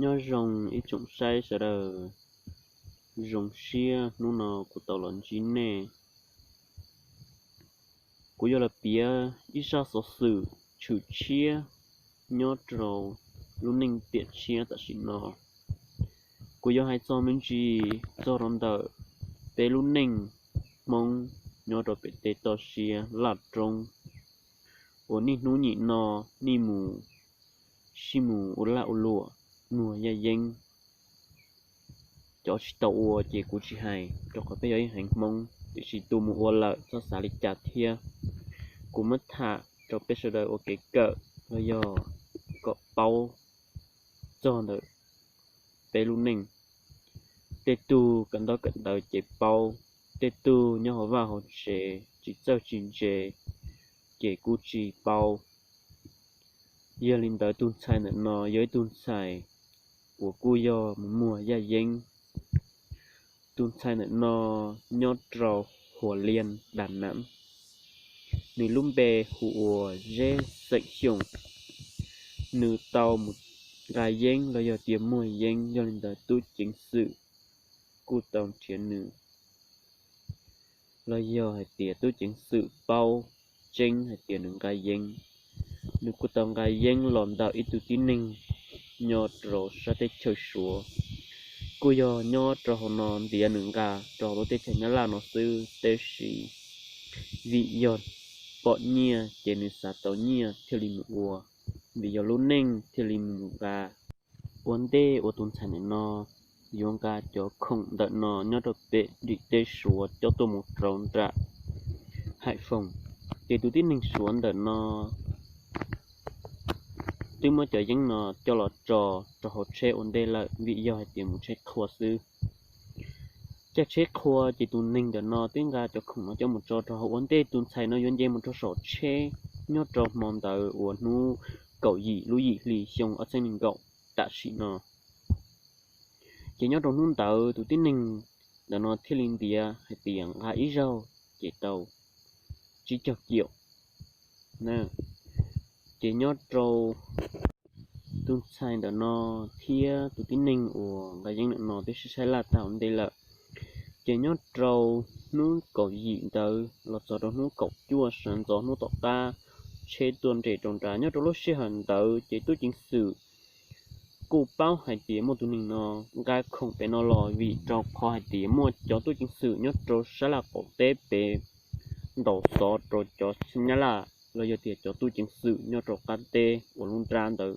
Nyob zoo ib tsoom saib sawv daws, zoo siab hnub no kuv tau los ntsib nej. Kuv yuav los piav ib zaj xov xwm tshwm tshiab nyob rau lub neej tiam tshiab tam sim no. Kuv yuav hais txog me ntsis txog rau ntawm peb lub neej Hmoob nyob rau pem tej toj siab laj roob uas niaj hnub nim no nej mus sib mus ua laj ua luam muag yaj yeeb. Cov tsis tau ua ces kuv tsis hais, rau qhov peb yog ib heev Hmoob, tiam sis tus mus ua lawm txhob xav li cas thiab. Kuv muab tham rau peb sawv daws ua kev kawm los yog kom paub txog ntawm peb lub neej. Tej tug kawm ntaub kawm ntawv ces paub, tej tug nyob hauv vaj hauv tsev tsis txawj tsis ntse ces kuj tsis paub. Yog li ntawd tus ntxhais ntawm no yog ib tug ntxhais uas kuj yog mus muag yaj yeeb. Tus ntxhais ntawm no nyob rau Huas Lias, Đà Nẵng, nws lub npe hu ua Zeb xeem Xyooj. Nws tau mus nqa yeeb los yog tias muag yeeb, yog li ntawd tub ceev xwm kuj tau nrhiav nws los yog hais tias tub ceev xwm paub tseeb hais tias nws nqa yeeb. Nws kuj tau nqa yeeb los ntawm ib tug tib neeg nyob rau sab teb chaws Suav, kuj yog nyob rau hauv no ntiav nws nqa rau hauv lub teb chaws Nyab Laj no xwb, tab sis vim yog pom nyiaj ces nws xav tau nyiaj thiaj li mus ua, vim yog lub neej thiaj li mus nqa. Ua ntej uas tus ntxhais ntawm no yuav nqa cov khoom ntawm no nyob rau pem dim teb Suav coj tuaj mus rau nram Hais Foos, ces tus tib neeg Suav ntawm no twb muab cov yeeb no coj los tso rau hauv tsheb ua ntej lawm, vim yog hais tias mus tsheb qhua xwb. Caij tsheb qhua ces tus neeg ntawm no twb nqa cov khoom no coj mus tso rau hauv. Ua ntej tus ntxhais no yuav nce mus rau saum tsheb nyob rau hmo ntawd uas hnub kaum yim lub yim hli xyoo ob txhiab nees nkaum tam sim no. Ces nyob rau hnub ntawd tus tib neeg ntawm no thiaj li ntiav hais tias nqa ib zaug ces tau tsib caug kiaum. Ces nyob rau tus ntxhais ntawm no thiab tus tib neeg uas nqa yeeb ntawm no twb sib saib laj tag ua ntej lawm. Ces nyob rau hnub kaum yim ntawd los txog rau hnub kaum cuaj sawv ntxov hnub tom qab, tsheb tuaj nres rau nrad. Nyob rau lub sij hawm ntawd ces tub ceev xwm kuj paub hais tias muaj tus neeg no nqa khoom pem no los, vim rau qhov hais tias muaj cov tub ceev xwm nyob rau sab laj qaum teb pem ntaus xov rau cov Nyab Laj los yog tias cov tub ceev xwm nyob rau qab teb uas lub nrab ntawd,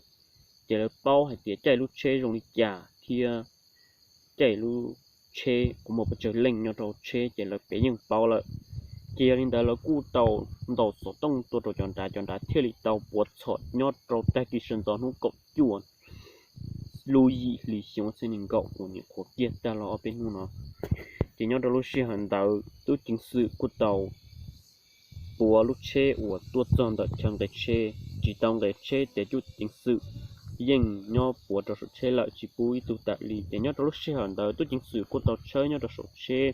ces lawv paub hais tias caij lub tsheb zoo li cas thiab caij lub tsheb kuj muaj pes tsawg leej nyob rau tsheb, ces lawv pem yeej paub lawm. Ces yog li ntawd lawv kuj tau ntaus xov tooj tuaj rau cov nrad, cov nrad thiaj li tau puav txhom nyob rau tag kis sawv ntxov hnub kaum cuaj lub yim hli xyoo ob txhiab nees nkaum uas nyuam qhuav kiag tag los ob peb hnub no. Ces nyob rau lub sij hawm ntawd tub ceev xwm kuj tau puav lub tsheb uas tuaj txog ntawm chaw nqes tsheb, tsis tau nqes tsheb ces tub ceev xwm yeej nyob puav rau saum tsheb lawm tsis pub ib tug tawm li. Ces nyob rau lub sij hawm ntawd tub ceev xwm kuj tau tshawb nyob rau saum tsheb.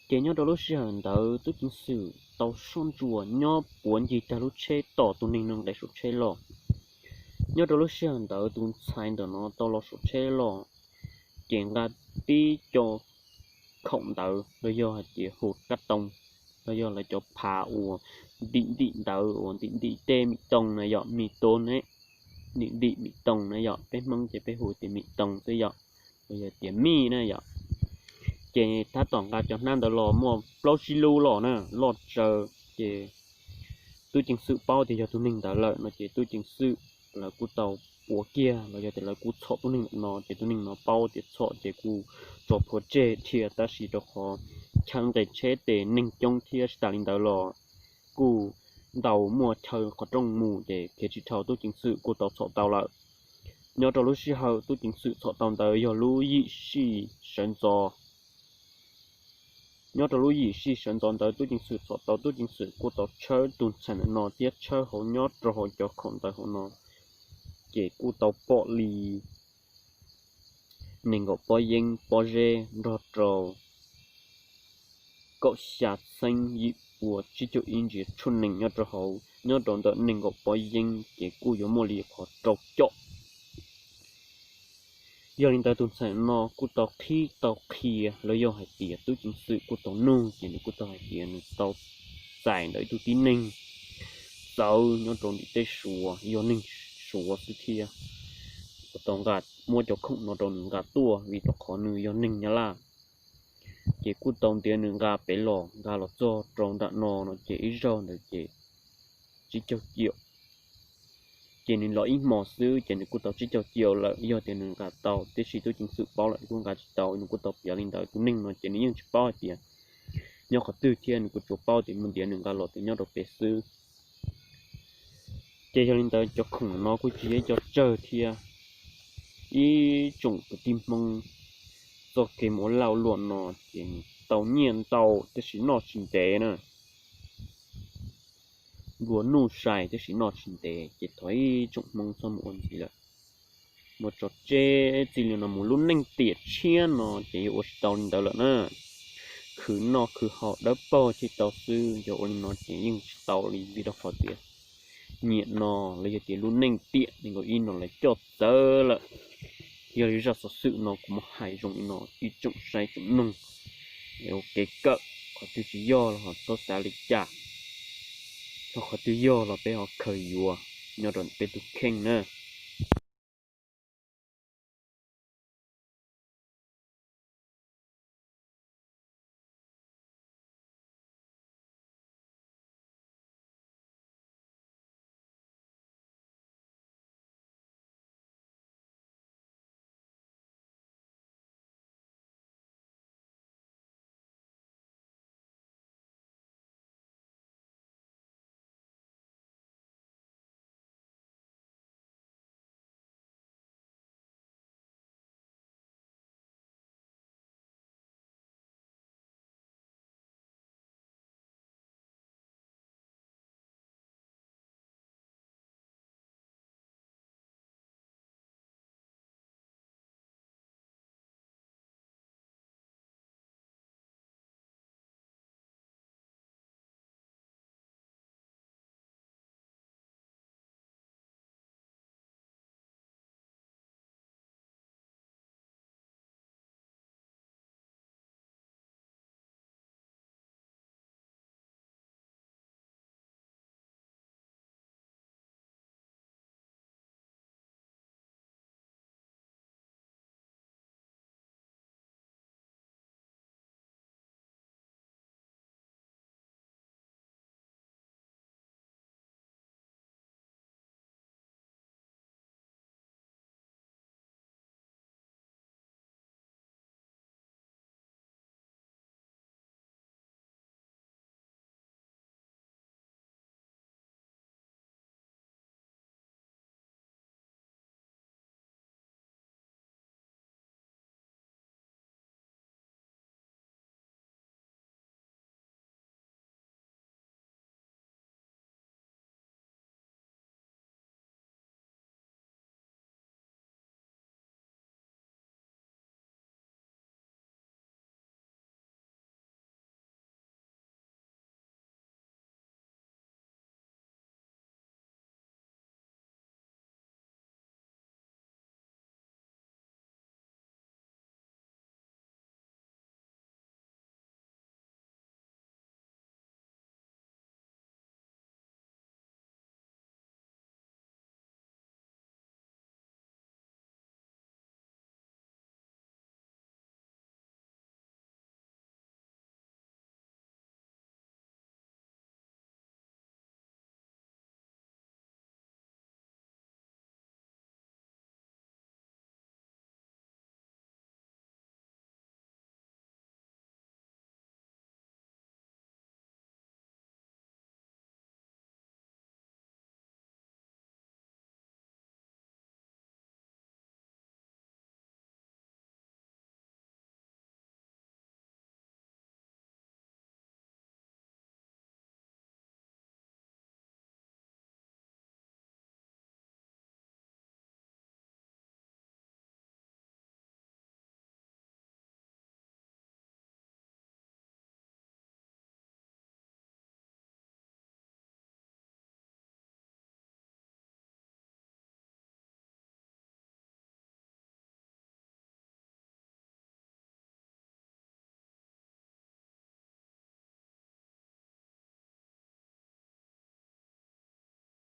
Ces nyob rau lub sij hawm ntawd tub ceev xwm tau soj ntsuam nyob puav ncig tag lub tsheb tos tus neeg no nqes saum tsheb los. Nyob rau lub sij hawm ntawd tus ntxhais ntawm no tau los saum tsheb los, ces nqa tib co khoom ntawd los yog hais tias hu kab toos, los yog lawv cov phav uas ntim ntim ntawd uas ntim ntim tej mim toos na yom, mì tôm ne, ntim ntim mim toos na yom, peb Hmoob ces peb hu tias mim toos xwb yom, los yog tias mij na yom. Ces tab tom nqa cov hnab ntawd los muaj plaub tsib lub los na, loj tsawv. Ces tub ceev xwm paub tias yog tus neeg ntawd lawm no ces tub ceev xwm lawv kuj tau puav kiag los yog tias lawv kuj txhom tus neeg ntawm no, ces tus neeg no paub tias txhom ces kuj tso plhuav tseg dhia, tab sis rau qhov chaw nqes tsheb ces neeg coob thiab tsis tas li ntawd los kuj ntau, muaj chaw qhov rooj mus ces khiav tsis dhau, tub ceev xwm kuj tau txhom tau lawm. Nyob rau lub sij hawm tub ceev xwm txhom tau ntawd yog lub yim sij sawv ntxov. Nyob rau lub yim sij sawv ntxov ntawd tub ceev xwm txhom tau, tub ceev xwm kuj tau tshawb tus ntxhais ntawm no thiab tshawb hauv nyob rau hauv cov khoom ntawd hauv no, ces kuj tau pom li nees nkaum pob yeeb pob zeb nrog rau kaum xya txheeb yim pua tsib caug ib ntsiav tshuaj nees nyob rau hauv. Nyob rau ntawm nees nkaum pob yeeb ces kuj yuav muaj li qhov rau caum Yog li ntawd tus ntxhais no kuj tau qhib tau qhia los yog hais tias tub ceev xwm kuj tau nug ces nws kuj tau hais tias nws tau txais ntawm ib tug tib neeg txawv nyob rau ntim teb Suav, yog neeg Suav xwb thiab, kuj tau nqa, muab cov khoom no rau nws nqa tuaj vim rau qhov nws yog neeg Nyab Laj. Ces kuj tau ntiav nws nqa pem los, nqa los txog rau nram no no ces ib zaug ntawd ces tsib caug ciam. Ces nws los ib hmos xwb ces nws kuj tau tsib caug ciam lawm. Yog tias nws nqa tau tiam sis tub ceev xwm paub lawm kuj nqa tsis tau, nws kuj tau piav li ntawd. Tus neeg no ces nws yeej tsis paub hais tias nyob qhov twg thiab, nws kuj tsuas paub tias muaj ntiav nws nqa los tias nyob rau pem xwb. Ces yog li ntawd cov khoom no kuj tsis yog ib co tsawg thiab. Ib tsoom kwv tij Hmoob, txoj kev mus ua lag ua luam no ces nws tau nyiaj ntau tab sis noj tsis ntev na. Nplua nuj sai tab sis noj tsis ntev, ces thov ib tsoom Hmoob txhob mus ua ntxiv lawm. Mus tso tseg txij li no mus, lub neej tiam tshiab no ces yog ua tsis tau li ntawd lawm na. Khwv noj khwv haus dawb paug thiaj tau xwb, yog ua li no ces yeej tsis tau li vim rau qhov tias nyiam no los yog tias lub neej tiam nees nkaum ib no lawv coj txawv lawm. Yog li zaj xov xwm no kuv muab hais zoo li no, ib tsoom saib tsoom mloog, ua kev kawm, qhov twg tsis yog los ho txhob xav li cas, ho qhov twg yog los peb ho khaws yuav nyob rau peb tus kheej na.